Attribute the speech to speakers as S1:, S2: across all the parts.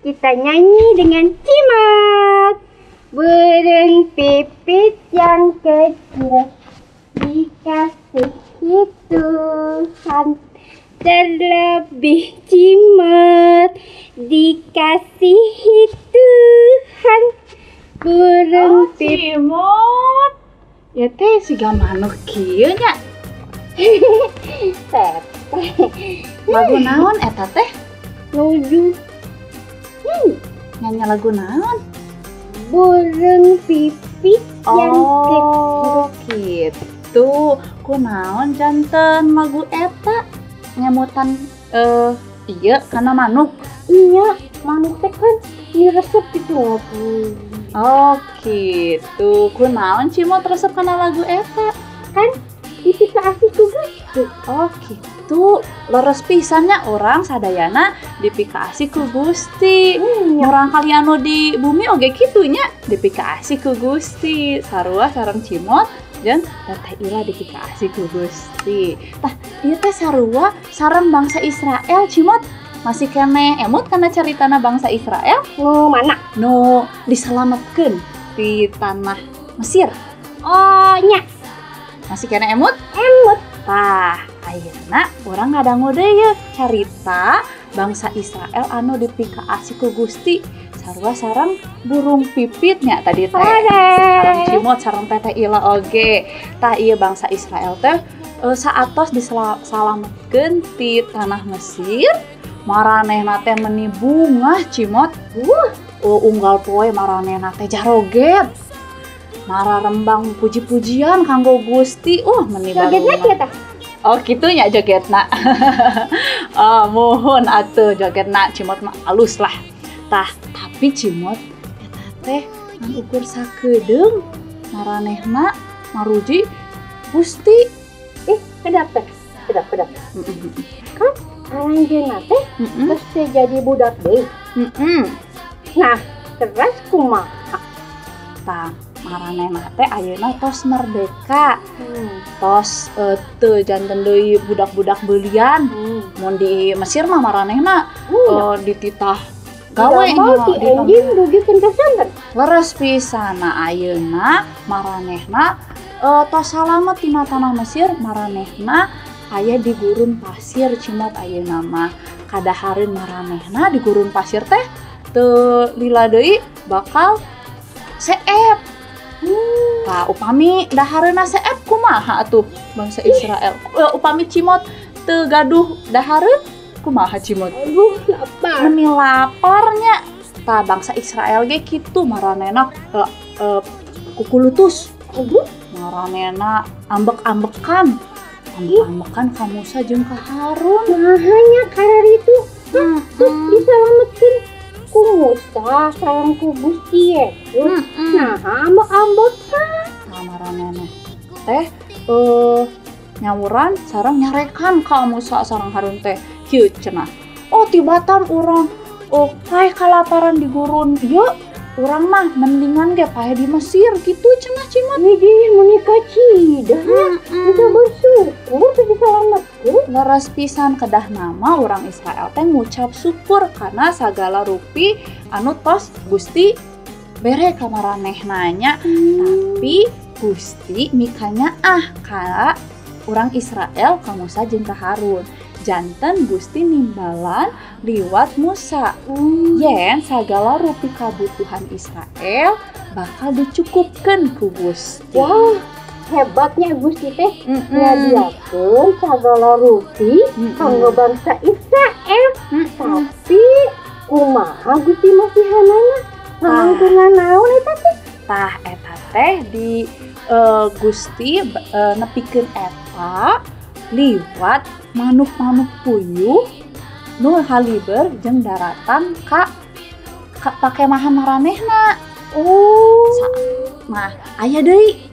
S1: Kita nyanyi dengan Cimot. Burung pipit yang kecil dikasihi Tuhan, terlebih Cimot dikasihi Tuhan. Burung
S2: Oh,
S1: pipit.
S2: Cimot. Ya teh siga manuk kieu nya.
S1: Teteh.
S2: Lagu naon eta teh?
S1: Nuju
S2: Nyanyi lagu naon?
S1: Burung pipit yang kecil.
S2: Oh, gitu. Kunaon janten lagu eta ngemutan iya karena manuk.
S1: Iya, manuk teh kan diresep gitu ngopi.
S2: Oh, gitu. Kunaon Cimot resep kana lagu eta?
S1: Kan dipikaasih ku Gusti.
S2: Oh, gitu. Leres pisan nya urang sadayana dipikaasih ku Gusti.
S1: Iya.
S2: Urang kalian anu di bumi oge kitu nya dipikaasih ku Gusti. Sarua sareng Cimot jeung Teteh Ila dipikaasih ku Gusti. Tah, ieu teh sarua sareng bangsa Israel Cimot. Masih keneh emut kana caritana bangsa Israel
S1: Nu mana?
S2: nu diselametkeun di tanah Mesir.
S1: Oh, nya.
S2: Masih keneh emut?
S1: Emut.
S2: Tah, ayeuna urang ngadangu deui ye carita bangsa Israel anu dipikaasih ku Gusti sarua sareng burung pipitnya tadi teh. Sareng Cimot sareng Teteh Ila oge. Tah, ieu bangsa Israel teh saatos disalametkeun ti tanah Mesir, maranehna teh meni bungah Cimot. Oh, unggal poe maranehna teh jaroget. Mararembang puji-pujian kanggo Gusti. Meni
S1: Jogetna
S2: barungan.
S1: Kieu tah.
S2: Oh, kitu nya jogetna. Oh, muhun atuh jogetna Cimot mah alus lah. Tah, tapi Cimot eta teh ngan ukur sakedeung maranehna maruji Gusti.
S1: Ih, kedap teh. Kedap, kedap. Kan aranjeunna teh geus teu jadi budak deui. Nah, terus kumaha?
S2: Tah, maranehna teh ayeuna tos merdeka. Tos teu janten deui budak-budak beulian. Mun di Mesir mah maranehna dititah gawe
S1: Mau
S2: nya,
S1: ti enjing dugikeun ka santen.
S2: Leres pisan. Nah, ayeuna maranehna tos salamet tina tanah Mesir, maranehna aya di gurun pasir Cimot ayeuna mah. Kadahareun maranehna di gurun pasir teh teu lila deui bakal seep. Tah, upami dahareunna seep kumaha atuh bangsa Israel? Upami Cimot teu gaduh dahareun kumaha Cimot?
S1: Aduh, lapar.
S2: Meni laparnya. Tah, bangsa Israel ge kitu maranehna kukulutus.
S1: Aduh,
S2: Maranehna ambek-ambekan. Ambek-ambekan ka Musa jeung ka Harun.
S1: Mahanya kararitu terus disalametkeun ku Musa sareng ku Gusti Yesus. Nah, ambek-ambekan.
S2: Tah, maranehna teh nyawuran sareng nyarekan ka Musa sareng Harun teh kieu cenah. Oh, tibatan urang oh paeh kalaparan di gurun ieu, urang mah mendingan ge paeh di Mesir gitu cenah Cimot.
S1: Widih, meni kacida nya. Teu bersyukur teu disalametkeun.
S2: Leres pisan, kedah nama orang Israel teh ngucap syukur karena sagala rupi anu tos Gusti bere ka maranehna nya. Tapi Gusti mikanyaah ka orang Israel, ka Musa jeung ka Harun. Janten Gusti nimbalan liwat Musa yen sagala rupi kabutuhan Israel bakal dicukupkeun ku Gusti.
S1: Wah, hebatnya Gusti teh nyadiakeun sagala rupi kanggo bangsa Israel. Tapi kumaha Gusti masihanana? Ngalangkungan naon eta teh?
S2: Tah, eta teh di Gusti nepikeun eta liwat manuk-manuk puyuh nu haliber jeung daratan ka pakemahan maranehna.
S1: Oh.
S2: Nah, aya deui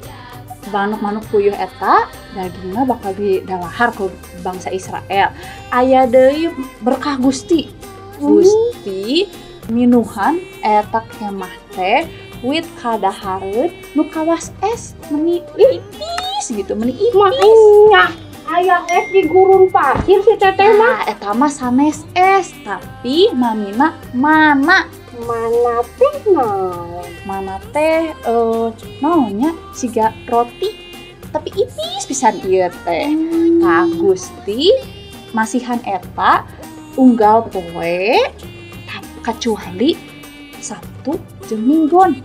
S2: manuk-manuk puyuh eta dagingna bakal didalahar ku bangsa Israel. Aya deui berkah Gusti. Gusti minuhan eta kemah teh wit kadahareun nu kawas es meni ipis gitu, meni ipis.
S1: Makanya Aya es di gurun pasir si teteh mah.
S2: Nah, eta mah sanes es, tapi namina mana.
S1: Mana teh naon?
S2: Mana teh naonnya siga roti tapi ipis pisan ieu teh. Tah Gusti masihan eta unggal poe kecuali Sabtu jeung Minggon.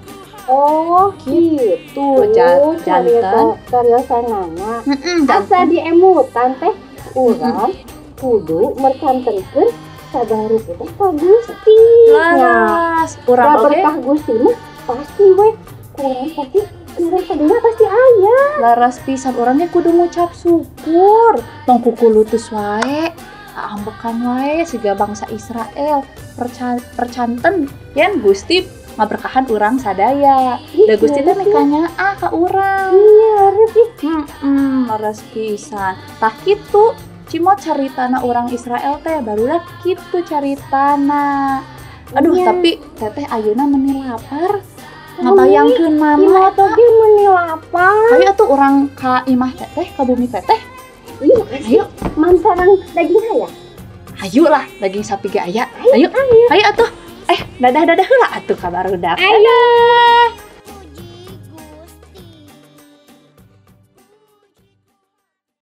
S1: Oh,
S2: gitu. Jantan
S1: cariosanana. Asa diemutan teh urang kudu mercantenkeun sagala rupi teh ka Gusti.
S2: Laras, urang oge
S1: berkah Gusti mah pasti we kurang pasti kurang sadaya pasti aya.
S2: Laras pisan urang ge kudu ngucap syukur. Tong kukulutus wae. Ambekan wae siga bangsa Israel percanten yen Gusti ngaberkahan urang sadaya. Da Gusti teh mikanyaah ka urang.
S1: Iya, leres ih.
S2: Leres pisan. Tah kitu cimo caritana urang Israel teh barudak kitu caritana. Aduh,
S1: iya.
S2: Tapi teteh ayeuna meuni lapar. Ngabayangkeun mama
S1: Cimot oge meuni lapar.
S2: Hayu atuh urang ka imah teteh, ka bumi teteh.
S1: Iya, ayo. Mam sareng daging aya.
S2: Hayu lah, daging sapi ge aya. Ayo. Ayo atuh. Dadah-dadah heula atuh ka barudak.
S1: Ayo.